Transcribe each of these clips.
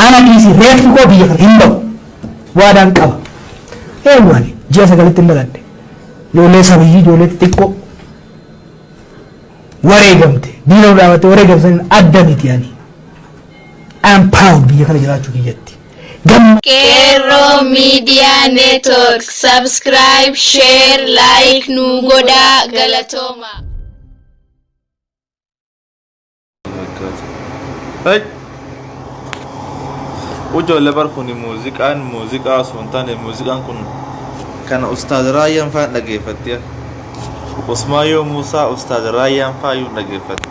Ana dhiisi reeffi koo biyya kana hin ba'u. Waadaan qaba. Eenyu ani? Ji'a sagalitti hin dhaladhe. Ijoollee sabiyyii ijoollee xixiqqoo wareegamte diina nu dhaabatte wareegamte adda miti ani. I am proud biyya kana jiraachuu kiyyatti. Gamma Qeerroo Media Network subscribe, share, like nu godhaa galatooma. Hey! Ijoollee bar kun muuziqaan muuziqaa osoo hin taane muuziqaan kun kana Ustaaz Raayyaan faan dhageeffatti. Usmaayyoo Muusaa Ustaaz Raayyaan faayyuu dhageeffatti.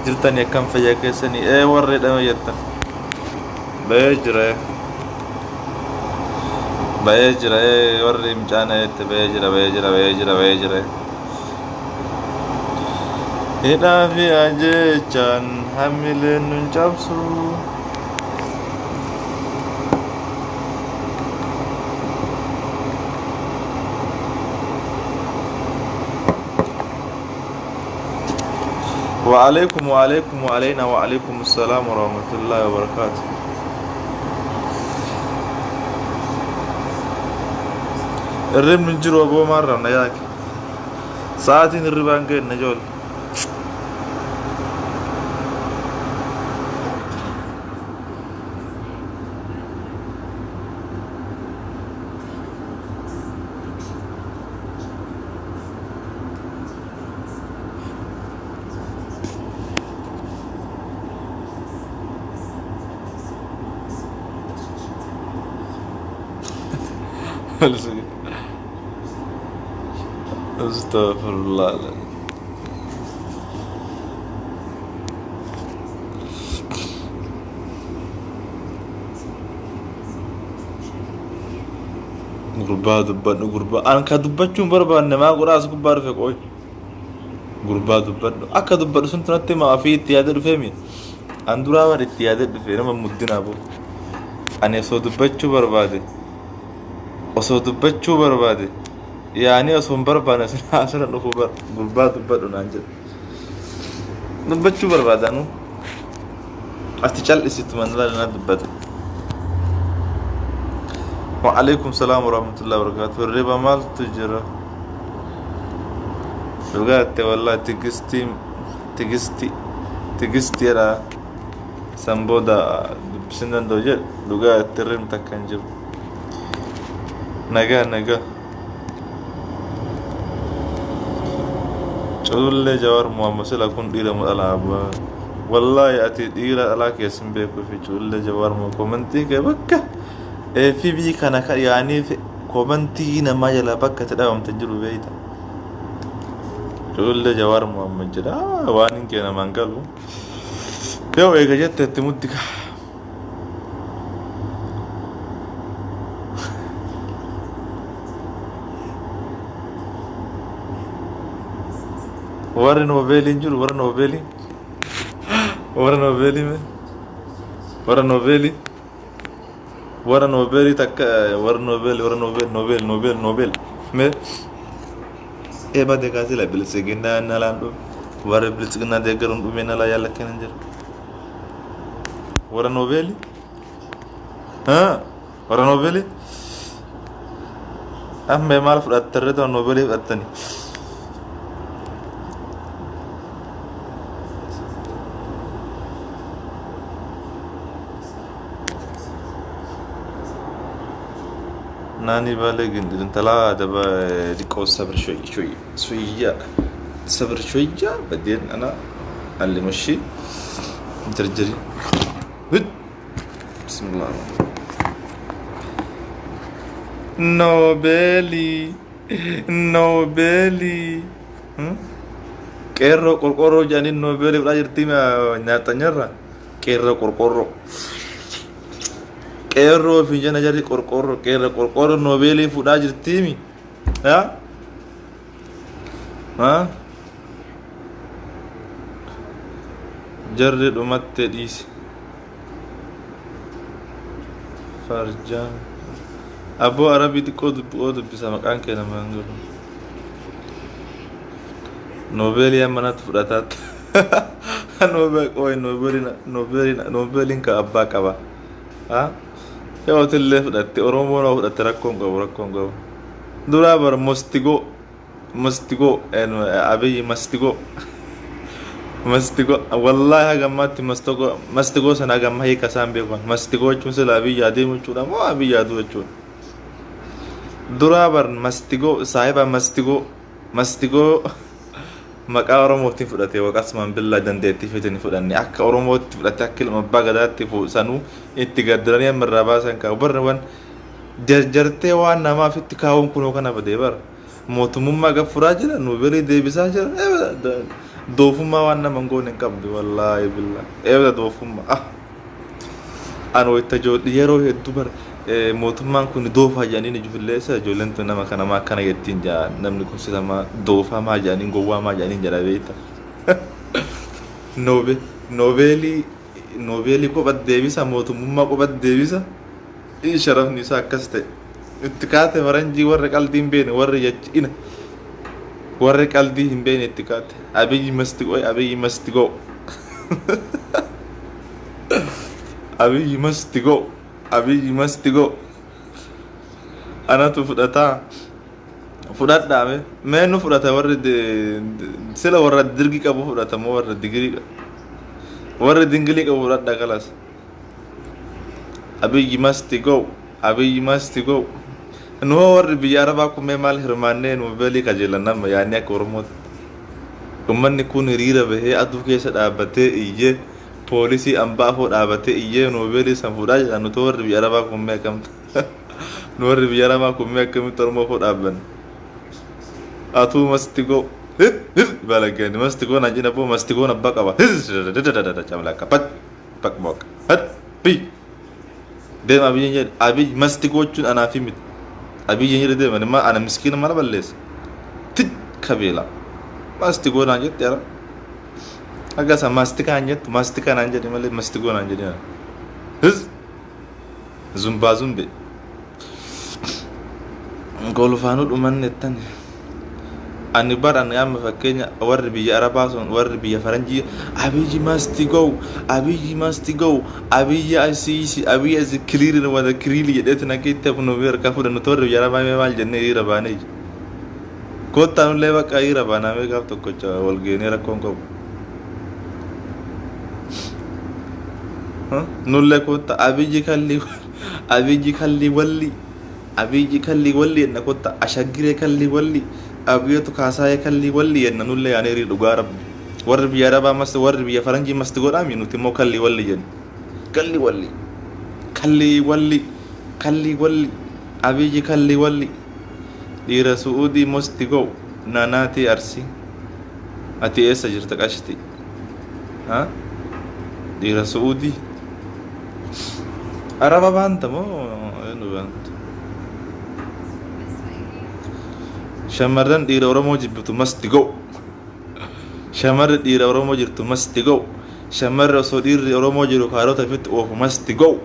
Jirtanii akkam fayyaa keessanii ee warri dhame jettan. Ba'ee jira. Ba'ee jira warri mucaana jette ba'ee jira ba'ee jira ba'ee jira ba'ee jira. Hidhaa fi ajjeechaan hamileen nun cabsu. وعليكم وعليكم وعلينا وعليكم السلام ورحمة الله وبركاته. Hirribni hin jiru aboo maal rabna yaaki. Sa'aatiin hirribaan geenna ijoollee. Astagfirullah. Gurbaa dubbadhu gurbaa. An ka dubbachuu hin barbaanne maa godhaa as gubbaa dhufe qoy. Gurbaa dubbadhu. Akka dubbadhu sun natti himaa ofii itti yaadee dhufee mi? An duraa bar itti yaadee dhufe nama muddinaa boo. Ani osoo dubbachuu barbaade. Osoo dubbachuu barbaade. Yaani osoo hin barbaanne sin asirra dhufuu bar. Gurbaa dubbadhu naan jedhe. Dubbachuu barbaada anuu. Ati cal'isitu manala na dubbata. Wa'alaikum salaam warahmatullahi wabarakatuh. Hirriba maaltu jira? Dhugaatte wallahi tigistii tigisti tigisti jedha. San booda dubbisin danda'u jedhu dhugaa itti hirribni takka hin jiru. Nagaa nagaa. Culullee Jawaar Muhammad sila kun dhiira moo dhalaa abbaa. Wallaahi ati dhiira dhalaa keessa hin beeku fi culullee Jawaar moo komentii kee bakka FB kana ka yaanii komentii namaa jala bakka itti dhabamte jiru beeyta. Culullee Jawaar Muhammad jedha waan hin kee namaan galu. Yoo eega jette itti muddi kaa. Warri nooveelii hin jiru warra nooveelii. Warra nooveelii mee? Warra nooveelii. Warra nooveelii takka warra nooveelii warra nooveel nooveel nooveel nooveel mee? Ee bade kaasila bilisiginaa nalaan dhufe. Warri bilisiginaa deeggaruun dhumee nalaa yaala kennan jira. Warra nooveelii? Haa? Warra nooveelii? Amma maal fudhattarree ta'u nooveelii fudhattani. Naani balee intala daba xiqqoo sabr shoyya shoyya shoyya sabr shoyya badeen ana allimashi jarjari. Bismillah. Noobeelii noobeelii. Qeerroo qorqorroo jedhanii noobeelii fudhaa jirtii nyaaxanyarra. Qeerroo qorqorroo. Qeerroo fi jana jarri qorqorroo qeerroo qorqorroo noobeelii fudhaa jirtiimi. Haa? Haa? Jarri dhumatte dhiisi. Farjaan. Aboo Arabii xiqqoo dubbi'oo dubbisa maqaan kee nama hin galu. Noobeelii amma natti fudhataatti. Noobeel ooyi noobeeliin noobeeliin noobeeliin ka abbaa qaba. Ha? Yoo atillee fudhatte, Oromoon yoo fudhatte rakkoon qabu, rakkoon qabu. Duraa bar must go, must go, Abiyyi must go. Must go, wallaahi haga ammaatti must go, must go sana haga ammaa hiika isaan beekan. Must go jechuun sila Abiyyi adeemu jechuudha moo Abiyyi aduu jechuudha? Duraa bar must go, saahiba must go, must go maqaa Oromootiin fudhate. Waqasumaan billaa dandeettii fitin fudhanne akka Oromootti fudhate, akka ilma abbaa gadaatti sanuu itti gaddaranii amma irraa baasan kaa'u. Barra wan jarjartee waan namaaf itti kaa'uun kunoo kana badee bara. Mootummaa gaffuraa jira, Noobeelii deebisaa jira. Doofummaa waan nama hin goone hin qabdu, wallaahi billaa. Eebda doofummaa. Ah. Ani wayita yeroo hedduu bara mootummaan kun doofaa jedhanii ijoollee isa ijoolleen tun nama kana maa akkana jettiin jaa, namni kun silama doofaa maa jedhanii, gowwaa maa jedhanii jedha beekta. Noobeelii kophatti deebisa, mootummaa kophatti deebisa, sharafni isaa akkas ta'e. Itti kaate faranjii, warri qalbii hin beekne, warri jechina, warri qalbii hin beekne itti kaate. Abiyyi must go, Abiyyi must go. Abiyyi must go. Abiyyi must go. Anatu fudhataa. Fudhadhaa mee. Mee nu fudhata warri sila warra dirgi qabu fudhata moo warra digirii qabu? Warri dingilii qabu fudhadha kalas. Abiyyi must go. Abiyyi must go. Nu warri biyya Arabaa kun mee maal hirmaannee Noobeelii kajeelan nama yaadni akka Oromootti? Uummanni kun hiriira bahee aduu keessa dhaabbatee iyyee, poolisii ambaafoo dhaabatee iyyee Noobeelii san fuudhaa jedhan. Nuti warri biyya Arabaa kun mee akkamta? Nu warri biyya Arabaa kun mee akkamitti Oromoo foo dhaabbanne? Atuu must go. Balagani must go naan jedha boo, must go abbaa qaba. Camlakka pat pak bok. Hat bi. Deema Abiyyiin jedhe. Abiy must go jechuun anaafi miti. Abiyyiin jedhe deema nama ana miskiina mala balleessa. Tit kabeela. Must go naan jette ara. Akkasa mastikaa jettu, mastikaa naan jedhe malee must go naan jedhe. Hiz. Zumbaa zumbe. Golfaanuu dhumanne tani. Ani bar ani amma fakkeenya warri biyya Arabaa sun, warri biyya Faranjii Abiyyi must go, Abiyyi must go, Abiyyi asiisi, Abiyyi asi kiliiri wada kiriili jedheeti nageetti hafu nu harkaa fuudhan. Nuti warri biyya Arabaa mee maal jennee hiriira baanee jira? Kottaa nullee bakka hiriira baanaa mee gaaf tokkocha wal geenee, rakkoon qabu. Nullee kottaa Abiyyi kalli, Abiyyi kalli walli, Abiyyi kalli walli jenna, kottaa ashaggiree kalli walli, Abiyyotu kaasaayee kalli walli jenna nullee yaanee hiriira, dhugaa rabbi. Warri biyya Arabaa must, warri biyya Faranjii must godhaami, nuti immoo kalli walli jenna. Kalli walli. Kalli walli. Kalli walli. Abiyyi kalli walli. Dhiira Su'uudii must go. Naanaatii Arsii. Ati eessa jirta qashti? Ha? Dhiira Su'uudii. Araba baanta moo eenyu baanta? Shamarran dhiira Oromoo jibbitu must go. Shamarri dhiira Oromoo jirtu must go. Shamarri osoo dhiirri Oromoo jiru kaarota ofitti oofu must go.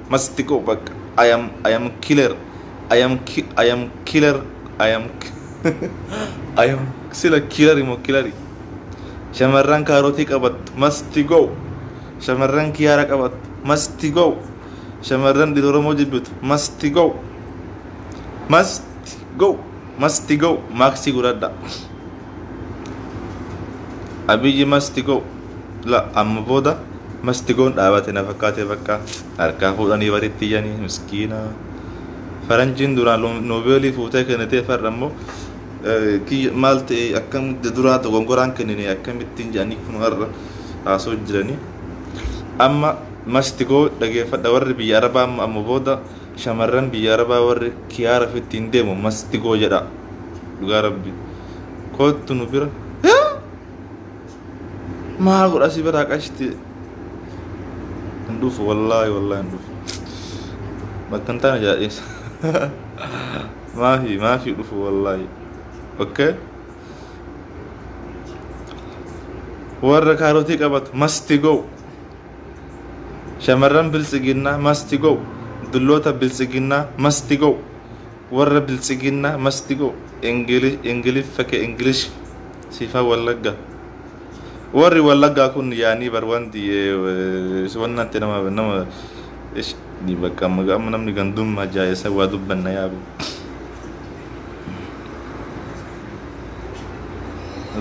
Must go bakka. I am killer. I am killer. I am sila killer moo killer. Shamarran kaarotii qabattu must go. Shamarran kiyaara qabattu must go. Shamarran dhiira Oromoo jibbitu must go. Must go. Must go. Maaksii godhadha. Abiyyi must go. La amma booda must goon dhaabate na fakkaate, bakka harkaa fuudhanii baritti iyyanii miskiina. Faranjiin duraan Noobeelii fuutee kennitee farra immoo maal ta'e, akkamitti duraa dogongoraan kennine, akkamittiin jedhanii kun har'a haasoo jiranii. Amma must go dhageeffadha, warri biyya Arabaa amma booda shamarran biyya Arabaa warri kiyaara ofitti hin deemu must go jedha. Dhugaa rabbi. Kottu nu bira. Maal godha si biraa qashti? Hin dhufu, wallaahi wallaahi hin dhufu. Bakka hin taane jaadheessa. Maafi maafi dhufu wallaahi. Okay? Warra kaarotii qabatu must go. Shamarran biltsiginnaa must go. Dulloota biltsiginnaa must go. Warra biltsiginnaa must go. Ingiliffa kee English siifaa Wallagga. Warri Wallaggaa kun yaanii bar wanti wannatti nama nama Ish ni bakka amma amma namni gandummaa jaayessa waa dubbanna yaabu.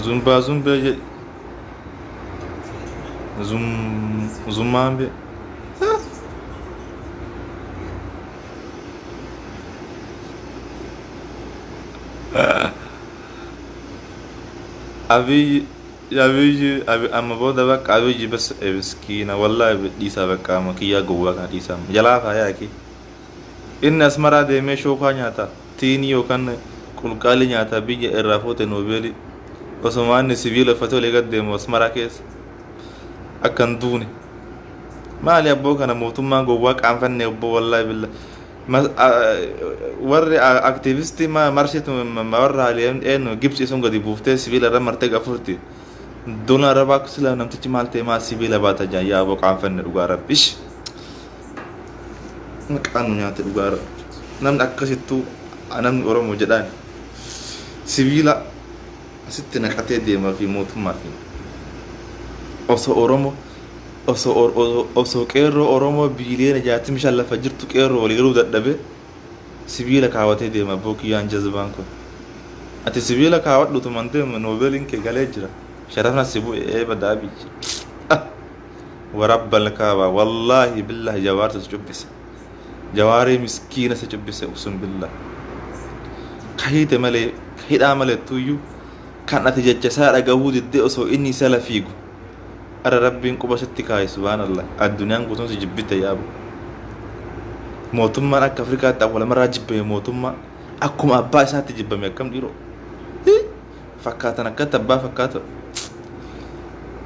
Zumbaa zumbee jedhi. Zum zummaan be. Abiy Abiy amma booda bakka Abiy bas miskiina wallahi dhiisaa bakka amma kiyyaa gowwaa kana dhiisaa jalaa faayaa kee. Inni Asmaraa deemee shookaa nyaata, tiinii yookaan qulqaalii nyaata biyya irraa fuute Noobeelii. Osuma inni sibiila uffatee olii gad deemu Asmaraa keessa. Akka hin duune. Maali abboo kana mootummaa gowwaa qaanfanne obboo wallaahi billa. Warri aktiivistii marshitu warra eenyu Gibxii sun gadi buuftee sibiila irra martee gafurti. Doona arabaa sila namtichi maal ta'e maal sibiila baata jaan yaa abboo qaanfanne dhugaa rabbi. Ish. Maqaan nu nyaate dhugaa rabbi. Namni akkasittuu namni Oromoo jedhaan sibiila asitti naqatee deema fi mootummaa fi osoo Oromoo osoo osoo qeerroo Oromoo biiliyoona 65 lafa jirtu qeerroo walii galuu dadhabe sibiila kaawwatee deema abboo kiyyaan jazbaan kun. Ati sibiila kaawwadhu tuman deema noobeeliin kee galee jira. Sharafna si bu'e eeba daabichi. Warabbal kaaba wallaahi billahi jawaartu si cubbise. Jawaarii miskiina si cubbise uqsum billah. Ka hiite malee ka hidhaa malee tuyyuu kan ati jecha isaa dhagahuu diddee osoo inni sala fiigu. Ara rabbiin quba sitti kaaye subhaanallah. Addunyaan guutuun si jibbite yaabu. Mootummaan akka Afrikaatti awwalamarraa jibbame mootummaa akkuma abbaa isaatti jibbame akkam dhiiroo. Fakkaatan akkatti abbaa fakkaata.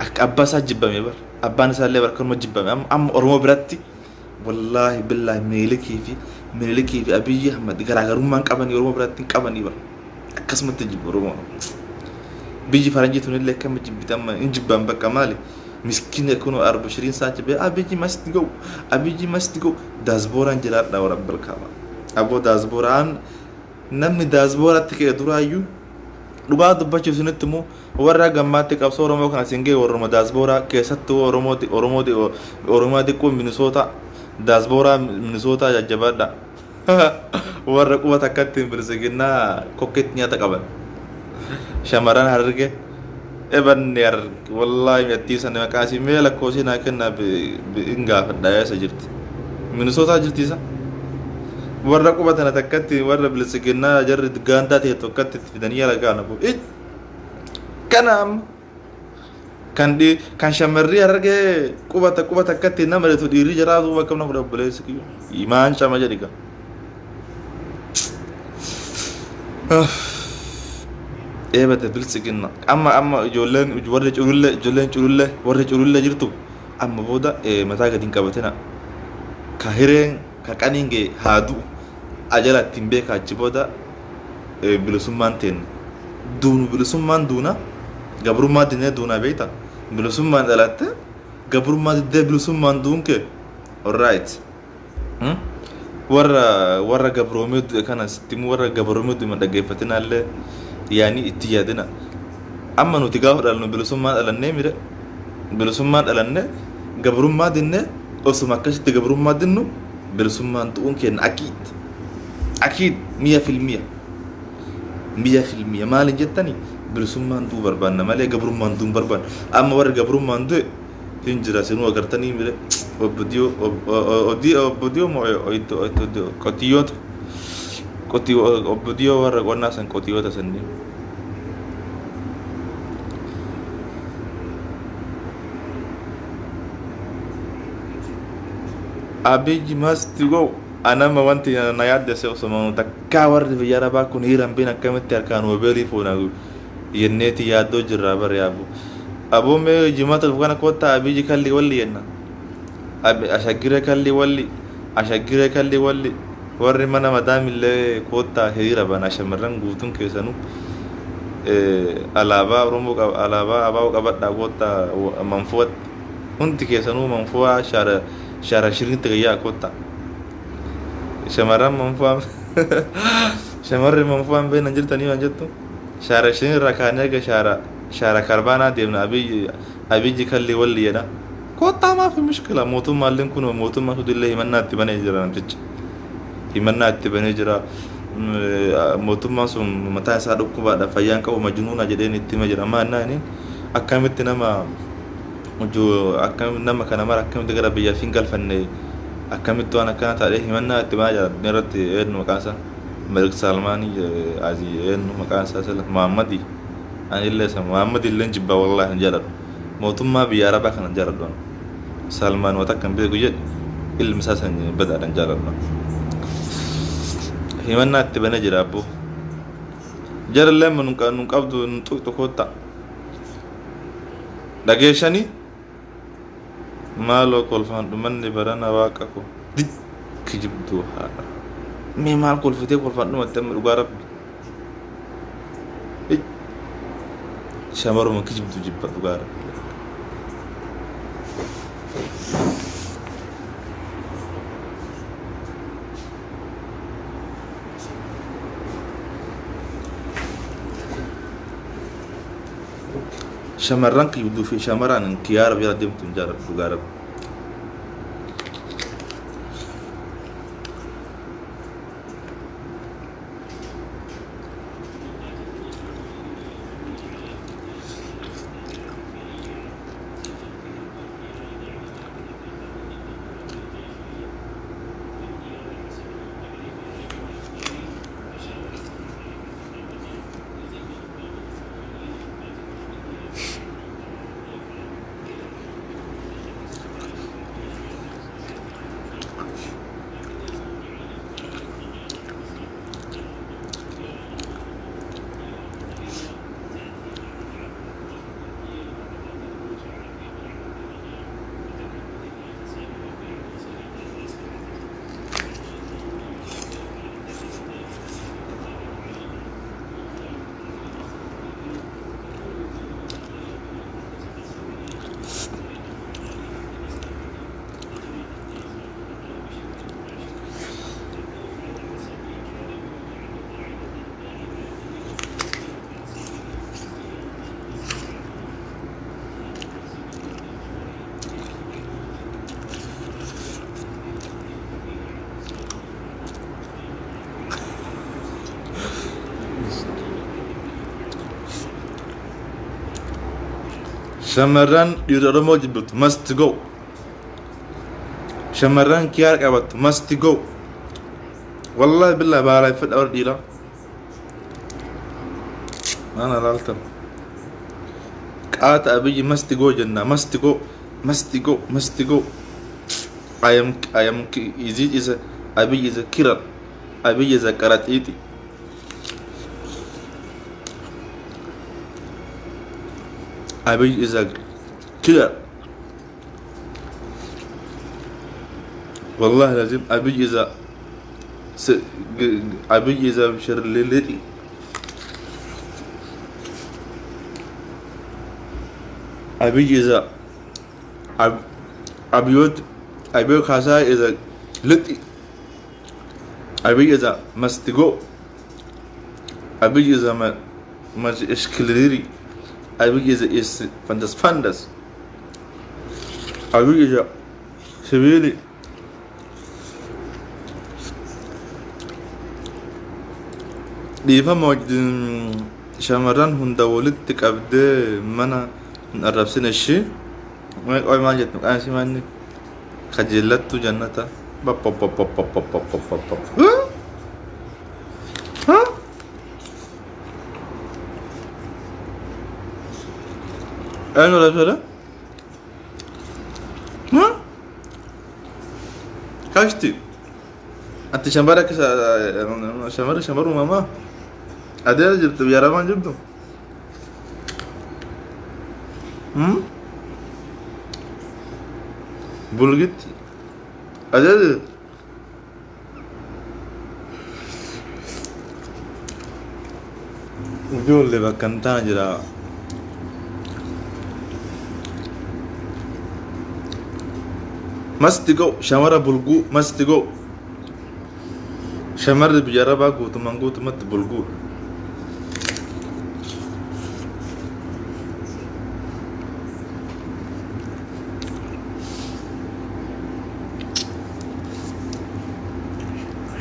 Akka abbaa isaa jibbame bar. Abbaan isaa illee bar akkanuma jibbame. Amma amma Oromoo biratti wallaahi billaahi Minilikii fi Abiyyi Ahmad garaagarummaan qabanii Oromoo biratti hin qabanii bar. Akkasumatti jibbu Oromoo. Biyyi faranjii tunillee akkama jibbite amma hin jibban bakka maali? Miskiina kunoo arba shiriin isaa jibbee Abiyyi must go Abiyyi must go daasbooraan jiraadha warabbal kaaba. Aboo daasbooraan namni daasbooraatti ka'e duraayyuu dhugaa dubbachuuf isinitti immoo warra gammaatti qabsoo Oromoo kana isin ga'e warruma daasbooraa keessattuu Oromoo Oromoo Oromiyaa xiqqoo Minisoota daasbooraa Minisootaa jajjabaadha. Warra quba takkatti hin bilisiginnaa kokkeetti nyaata qaban. Shamarran Harargee ebanne Hararge wallaahi mi'attii sana maqaa isii mee lakkoofsii naa kennaa hin gaafadha eessa jirti. Minisootaa jirti isa. Warra quba tana takkatti warra bilisiginnaa jarri gaandaa ta'e tokkotti itti fidanii yala gaana bu. Kana amma kan dhi kan shamarrii Harargee quba quba takkatti nama dheetu dhiirri jaraa duuba akkam nama obboleessi kiyyu. Imaan cama jedhi gaa. Eebate biltsiginna. Amma amma ijoolleen warri culullee ijoolleen culullee warri culullee jirtu amma booda mataa gadi hin qabatina. Ka hireen ka qaniin ga'e haa du'u. Ajala ittiin beeka achi booda bilisummaan teenna. Duunu bilisummaan duuna gabrummaa dinnee duunaa beekta. Bilisummaan dhalatte gabrummaa diddee bilisummaan duun kee alright. Warra warra gabroomee du'e kana sitti immoo warra gabroomee du'e dhaggeeffatinaallee yaanii itti yaadina. Amma nuti gaafa dhalannu bilisummaan dhalannee mire bilisummaan dhalanne gabrummaa dinnee osuma akkasitti gabrummaa dinnu bilisummaan du'uun keenya akiid akiid miya filmiya miya filmiya maaliin jettani bilisummaan du'uu barbaanna malee gabrummaan du'uu hin barbaannu. Amma warri gabrummaan du'e hin jira sinuu agartanii mire obbodiyoo obbodiyoo moo qotiyyoota obbodiyoo warra qonnaa san qotiyyoota sanniin. Abiyyi must go. Anama wanti na yaaddesse osuma takkaa warri biyya arabaa kun hiiran bin akkamitti harkaan noobeelii fuuna jenneeti yaaddoo jirraa bar yaabu. Aboo mee jimaata dhufu kana kottaa Abiyyi kalli walli jenna. Ashaggiree kalli walli ashaggiree kalli walli warri mana madaamillee kottaa hiriira bana shamarran guutuun keessanuu alaabaa Oromoo alaabaa ABO qabadhaa kottaa manfuwatti hundi keessanuu manfuwaa shaara shaara shiriitti gayyaa kottaa. Shamarran manfuwaa shamarri manfuwaan beeknan jirtanii waan jettu shaara shiriin irraa kaanee aga shaara shaara karbaanaa deemna Abiyyi Abiyyi kalli walli jedha. Kottaa, maafi mushkila? Mootummaalleen kun mootummaa sudillee himannaa itti banee jira namtichi. Himannaa itti banee jira. Mootummaan sun mataa isaa dhukkubaadha, fayyaan qabu, majnuuna jedheen itti hima jira. Amma innaa akkamitti nama akkam nama kana mara akkamitti gara biyyaa hin galfanne, akkamitti waan akkana taatee himannaa itti banaa jira irratti. Eenyu maqaan isaa? Malik Salmaanii azii, eenyu maqaan isaa sila? Muhammadi. Anillee isa Muhammad illee jibbaa, wallahi hin jaaladhu. Mootummaa biyya Arabaa kana hin jaaladhu. Salmaan wata kan beeku jedhe, ilmi isaa san badaadha, hin jaaladhu. Himannaa itti banee jira abboo. Jarallee amma nun qabdu, nun tuqxu, koottaa. Dhageeshanii maaloo kolfaan dhumanni barana, waaqa ko kijibduu haadha. Mee maal kolfitee kolfaan dhumatte amma, dhugaa rabbi. Shamaruma kijibdu jibba, dhugaa rabbi. Shamarran kijibduu fi shamarran kiyaara jala deemtu hin jaalladhu, dhugaa rabbi. Shamarran dhiira Oromoo jibbitu must go. Shamarran kiyaara qabattu must go. Wallahi billahi baalaa fedha warra dhiiraa. Maana laaltan. Qaata Abiyyi must go jenna, must go, must go, must go. I am is it is a Abiy is a killer. Abiy is a qaraxiixi. Abiy is a killer. Wallahi lazim Abiy is a shirliliti. Abiy is a Abiyot Abiy Kasa is a liti. Abiy is a must go. Abiy is a must ishkiliri. Abiy is fandas fandas. Abiy is a sibili. Dhiifama wajjin, shamarran hunda walitti qabdee mana hin arrabsine ishii. Qoy, maal jettu? Maqaan ishii maanni? Kajeellattuu jannata. Bappappappappappappappap. Huh? Eenyu lafa? Huh? Kashti. Ati shamara akka shamara shamaruma adeera jirtu, biyya arabaan jirtu. Hmm? Bulgitti. Adeera jirtu. Ijoollee bakka hin taane jira. Must go, shamara bulguu must go. Shamarri biyya arabaa guutumaan guutumatti bulguudha.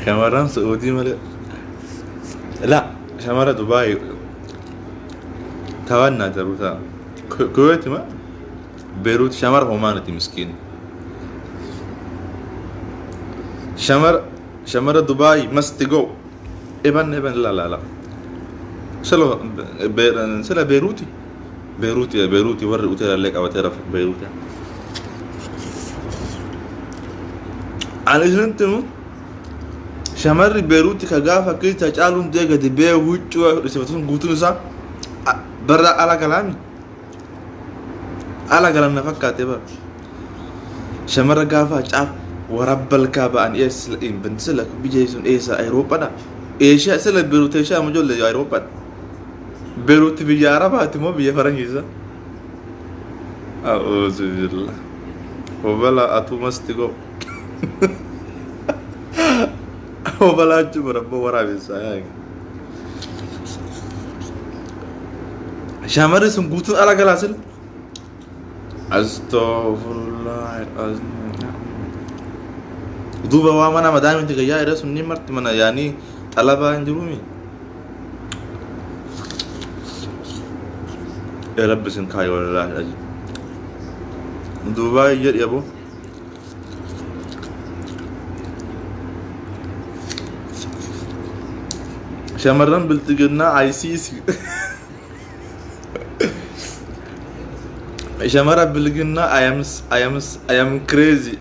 Shamarran Su'uudii malee. La shamara Dubaay tawannaa ta'uu ta'a. Kuweeti ma Beeruut shamara homaaniti miskiin. Shamara shamara Dubaay must go. Eban eban la la la. Sila sila Beeruuti. Beeruuti Beeruuti warri uteelallee qabatee rafu Beeruuti. Ani isinitti himu shamarri Beeruuti ka gaafa keessa caaluun dee gadi bee huccuu hodhisifatu sun guutuun isaa barra ala galaami. Ala galan na fakkaate bara. Shamarra gaafa caaf warabbal kaaba an eessa sila biyya sun eessa Awurooppaadha. Eeshiyaa sila Beeruut Eeshiyaa amma ijoollee Awurooppaadha. Beeruuti biyya Arabaati moo biyya Faranjiisa? A'uuzu billah. Obala atuu masti go. Obala achi barabboo waraabessaa yaa. Shamarri sun guutuun ala galaa sila. Astaghfirullah. Duuba waa mana madaamitti gayyaa irra sun ni marti mana yaanii xalabaa hin jiruumi. Yaa Rabbi sin kaayi wallaahi ajib. Duubaay jedhi aboo. Shamarran bilxiginnaa ICC. Shamara bilginnaa I am I am I am crazy.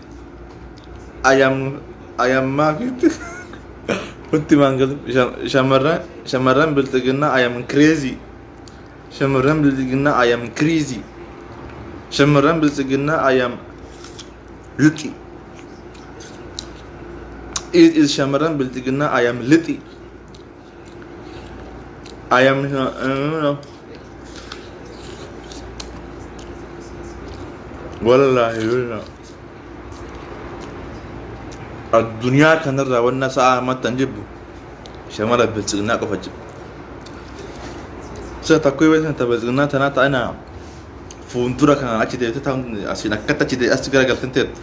I am I am market. Hutti maangalu shamarran shamarran bilxiginnaa I am crazy. Shamarran bilxiginnaa I am crazy. Shamarran bilxiginnaa I am lixi. It is shamarran bilxiginnaa I am lixi. I am wallaahi wallaahi addunyaa kanarraa wanna sa'a ammatti an jibbu shamara bilxiginnaa qofa jibbu. Sila takkoo yoo ta bilxiginnaa tanaa ta'ana fuuldura kanaan achi deebite ta'an asiin akkatti achi deebite achi garagalteen teettu.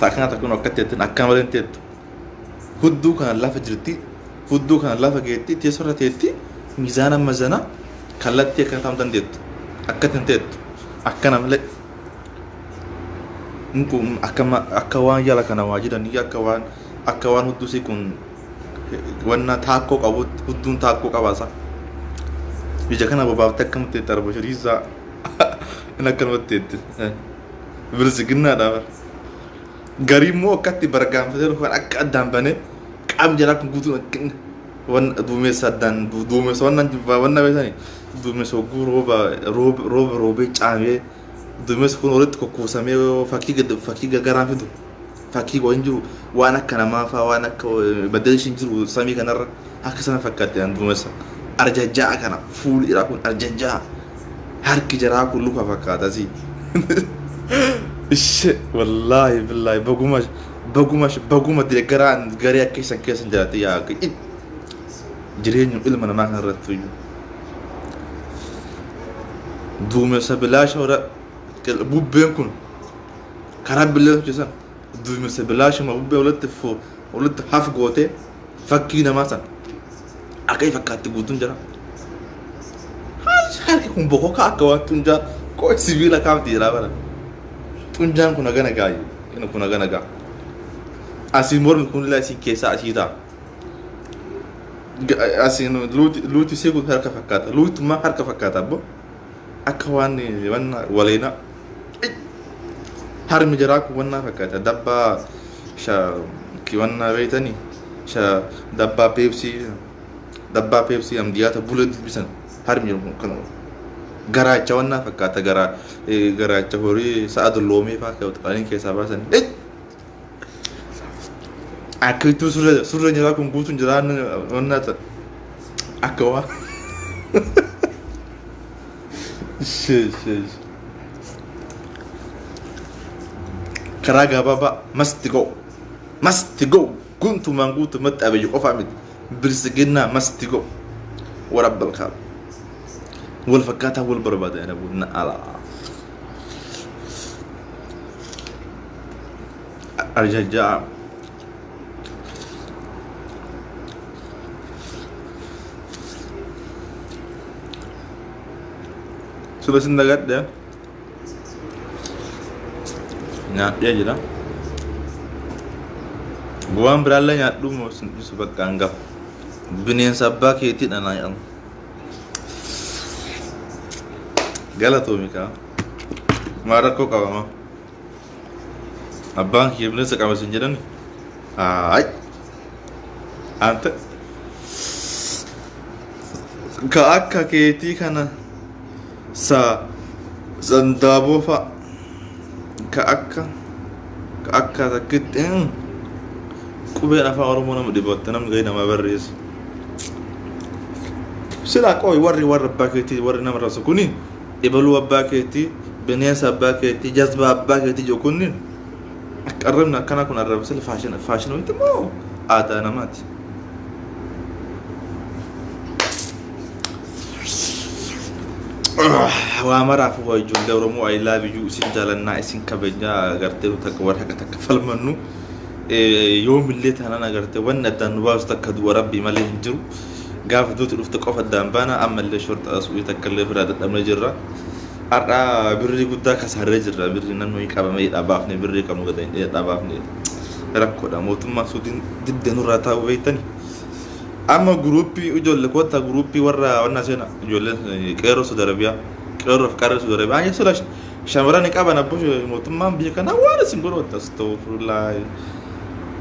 Taakana takkuun akkatti teettin akka malee hin teettu. Hudduu kana lafa jirti, hudduu kana lafa geetti, teessoo irra teetti, miizaana mazana kallattii akkana ta'uu dandeettu. Akkatti hin teettu. Akkana malee. Kun akka akka waan jala kana waa jiranii akka waan akka waan hudduu isii kun wanna taakkoo qabu hudduun taakkoo qabaasa. Ija kana bobaaftee akkamatti teetti arba shiriisaa. Inni akkanumatti teetti. Bilisiginnaadha bara. Garii immoo akkatti bargaanfatee dhufu kan akka addaan banee qaamni jalaa kun guutuun akka wanna duumessa addaan duumessa wanna wanna beektani duumessa hogguu rooba rooba rooba roobee caamee duumessi kun walitti kokkuusamee fakkii gad fakkii garaan fidu fakkii waan jiru waan akka namaa faa waan akka baddalli hin jiru samii kanarra akka sana fakkaatti an duumessa arjajjaa kana fuulli dhiiraa kun arjajjaa harki jaraa kun luka fakkaata si. Ishee wallaahi billaahi baguma baguma baguma deeggaraan garee akka isan keessa hin jiraate yaa jireenyu ilma namaa kana irratti iyyuu. Duumessa bilaasha warra bubbeen kun karaa billee hojjetan duumessa bilaashuma bubbee walitti walitti haf gootee fakkii namaa san akka fakkaatti guutuun jira. Harki kun bokoka akka waan xunjaa qo'i sibiila kaafti jedhaa bara. Xunjaan kun hagana gaayyu. Inni kun hagana gaa. Asiin mormi kun illee asiin keessaa asii ta'a. Asiin luuti luuti isii kun harka fakkaata. Luutummaa harka fakkaata abbo. Akka waan wanna waleena. Harmi jaraa kun wannaa fakkaata. Dabbaa sha wannaa beeytanii sha dabbaa peepsii dabbaa peepsii amdiyaata bula dubbisan harmi jiru kun kan garaacha wannaa fakkaata garaa garaacha horii sa'a dulloomee fa'aa kan xaxanii keessaa baasan. Akka ittuu surra surra jiraa kun guutuun jiraan wannaa ta'a. Akka waa. Ishee ishee ishee. Karaa gabaabaa must go. Must go. Guntumaan guutumatti Abiyyi qofaa miti. Bilisiginnaa must go. Warabbal kaaba. Wal fakkaataa wal barbaada yana bunna alaa. Arjajjaa. Sila sin dagadhe. Nyaadhee jira. Waan biraallee nyaadhu moo sin dhiisu bakka hangafa. Bineensa abbaa keetii dha naa jedhamu. Galatoomi kaa. Maal rakkoo qaba moo? Abbaan kiyya bineensa qaba sin jedhani? Haay. Ante ka akka keetii kana sa sandaaboo fa'a ka akka ka akka takkitti qubeen afaan Oromoo nama dhibatte namni gadi nama barreessu. Silaa qooyi warri warra abbaa keetii warri nama rasu kuni ibaluu abbaa keetii bineensa abbaa keetii jazbaa abbaa keetii jiru kunniin akka arrabni akkanaa kun arraba sila faashina faashina miti moo aadaa namaati. Waa maraaf waa ijoollee Oromoo I love you, isin jaalannaa, isin kabajnaa. Agartee nu takka warra haqa takka falmannu yoomillee taanaan agartee wanni addaan nu baasu takka du'a rabbii malee hin jiru. Gaafa duuti dhufte qofa addaan baana. Ammallee shorxaa su'ii takka illee ofirraa dadhabnee jirra. Har'a birrii guddaa kasaarree jirra. Birrii namni qabamee hidhaa baafnee birrii qabnu gad hidhaa baafnee rakkoodha. Mootummaan Suudiin didde nurraa taa'uu beektani. Amma guruuppii ijoollee kottaa guruuppii warra wanna seena ijoolleen qeerroo Saudi Arabiyaa qeerroo fi qarree Saudi Arabiyaa anya sila shamarran hin qaban abbo. Mootummaan biyya kanaa waan isin godhu astaghfirullah,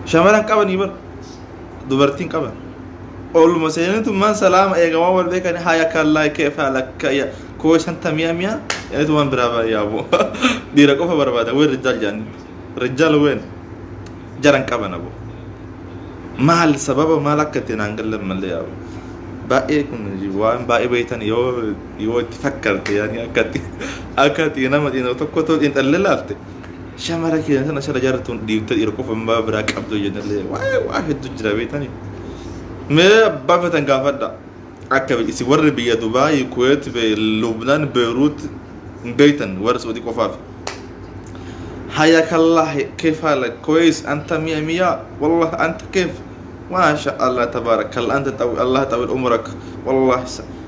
shamarran qabanii bar dubartiin qaban oluma seenitumaan salaama eegamaa wal beekani haya kallaa keefa lakka ya koo shanta mi'a mi'a jedhaniitumaan biraa baay'ee dhiira qofa barbaada. Ween rijaal jaanii rijaal ween jaran qaban abo. Maal sababa maal akka itti naan gallan malee yaa'u baay'ee kun waan baay'ee beektan yoo itti fakkarte yaani akka itti nama xiinxalu tokko tokko xiinxallee laalte shamara keenya sana shala jaartuun dhiibtee dhiira qofa mbaa biraa qabdu jennellee waa'ee waa hedduu jira beektanii. Mee abbaa fetan gaafadha. Akka isin warri biyya Dubaay, Kuweet, Lubnaan, Beeruut hin beektan warri Saudii qofaaf. حياك الله، كيف حالك؟ كويس انت؟ مية مية والله. انت كيف؟ ما شاء الله تبارك الله، انت طويل، الله طويل عمرك والله.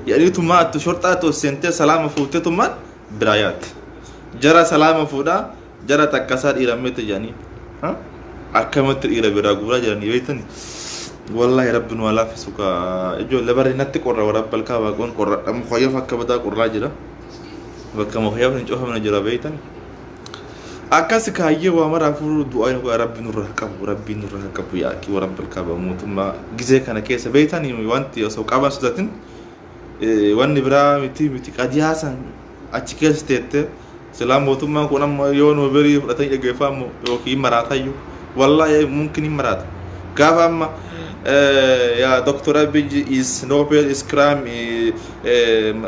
يعني ما شرطة سنتي سلامة فوتتو من برايات جرى سلامة فودا جرى تكسر إلى ميت جاني ها أكملت إلى برا غورا جاني بيتني والله رب ولا في سوكا ijoollee barri natti qorra warra balkaa waaqoon qorra mukayyoof akka badaa qorraa jira bakka mukayyoofni hin cufamne jira beeytan. Akkas kaayyee waa maraafuu du'aa nu rabbi nurra haa qabu, rabbi nurra haa qabu. Yaa akii warra balkaa mootummaa gizee kana keessa beeytan wanti osoo qaban sodaatin wanni biraa miti miti qadiyaa san achi keessa teette silaa mootummaan kun amma yoo nu birii fudhatanii dhaggeeffamu yookiin maraatayyuu wallaahi mumkin hin maraata. Gaafa amma yaa Dr. Abiy is Nobel is crime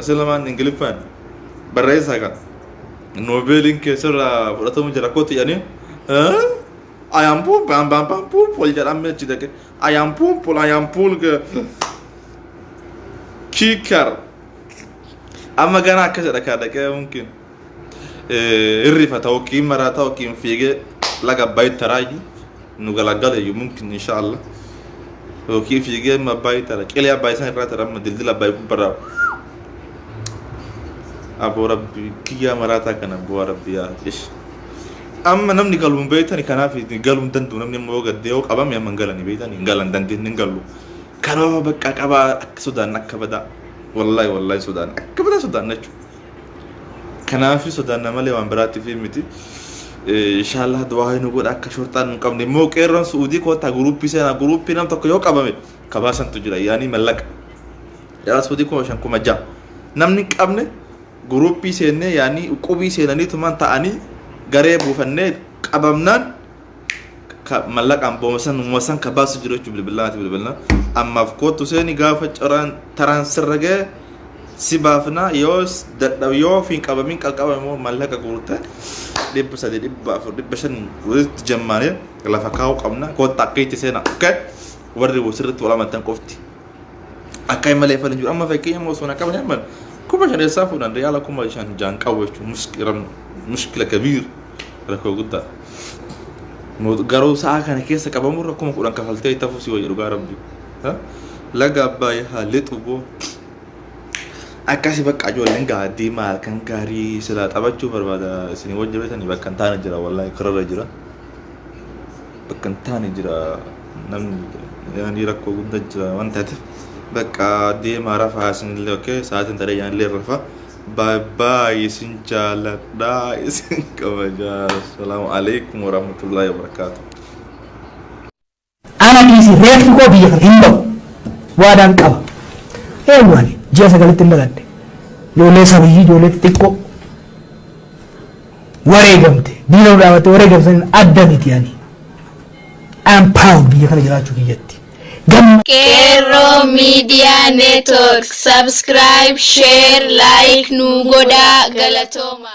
Silmaan Ingiliffaan barreessaa kan Noobeliin keessarraa fudhatamu jira kootu jedhanii I am poop bam bam bam poop wal jedhamee achi dhaqe I am poop I am pool kiikar amma gana akkas jedha kaa dhaqee mumkin hirrifata yookiin maraata yookiin fiigee laga abbaayii taraayyuu nu galagaleeyyu mumkin insha Allah yookiin fiigee amma abbaayii tara qilee abbaayii san irraa tara amma dildila abbaayii gubbarraa. Aboo rabbi kiyyaa maraataa kana bu'aa rabbi yaa ish. Amma namni galuun beektani kanaaf galuu hin danda'u. Namni immoo yoo gaddee yoo qabame amma hin galani beektani hin galan dandeenye hin galu. Kanaaf bakka qabaa akka sodaan akka badaa wallaahi wallaahi sodaan akka badaa sodaan jechuudha. Kanaaf sodaanna malee waan biraatiif miti. Inshaallah du'aa nu godha akka shorxaan hin qabne. Immoo qeerroon Su'uudii kootaa guruuppii seenaa. Guruuppii nam tokko yoo qabame kabaasantu jira yaanii mallaqa. Yaa Su'uudii 5,000 6,000 namni hin qabne guruuppii seennee yaanii qubii seenanii tumaan ta'anii garee buufannee qabamnaan mallaqaan boomasan uumasan ka baasu jiru jechuun bilbilaati bilbilaa ammaaf kootu seeni gaafa caraan taraan sirra ga'e si baafna. Yoo dadhab yoo ofiin qabamin qaqqabame immoo mallaqa guurte 300 400 500 walitti jammaanee lafa kaa'uu qabna. Kootta akka itti seena. Okay, warri sirriitti wal amantan qofti akka hin malee falin jiru. Amma fakkeenya immoo osoo na qaban amma 5,000 eessaa fuudhan? Riyaala 5,000 jaan qabu jechuun mushkila kabiir, rakkoo guddaa. Garuu sa'a kana keessa qabamurra 10,000 kafaltee itti hafuu si wayya dhugaa rabbi. Laga Abbaayyaa haa lixu boo. Akkasi bakka ijoolleen deemaa halkan gaarii. Silaa taphachuu barbaada isinii wajji beetanii, bakka hin taane jira, wallaahi kararra jira. Bakka hin taane jira, namni yaani rakkoo guddaa jira waan taateef, bakka deemaa rafaa isinillee. Okay, sa'aatiin taree yaanillee rafa. Bye bye, isin jaaladhaa, isin kabajaa. Assalaamu alaikum warahmatullahi wabarakatuh. Ana dhiisi, reeffi koo biyya kana hin ba'u. Waadaan qaba. Eenyu ani? Ji'a 9tti hin dhaladhe. Ijoollee sabiyyii, ijoollee xixiqqoo wareegamte, diina nu dhaabatte wareegamte adda miti ani. I'm proud biyya kana jiraachuu kiyyatti. Gamma Qeerroo Media Network, subscribe, share, like nu godhaa. Galatooma.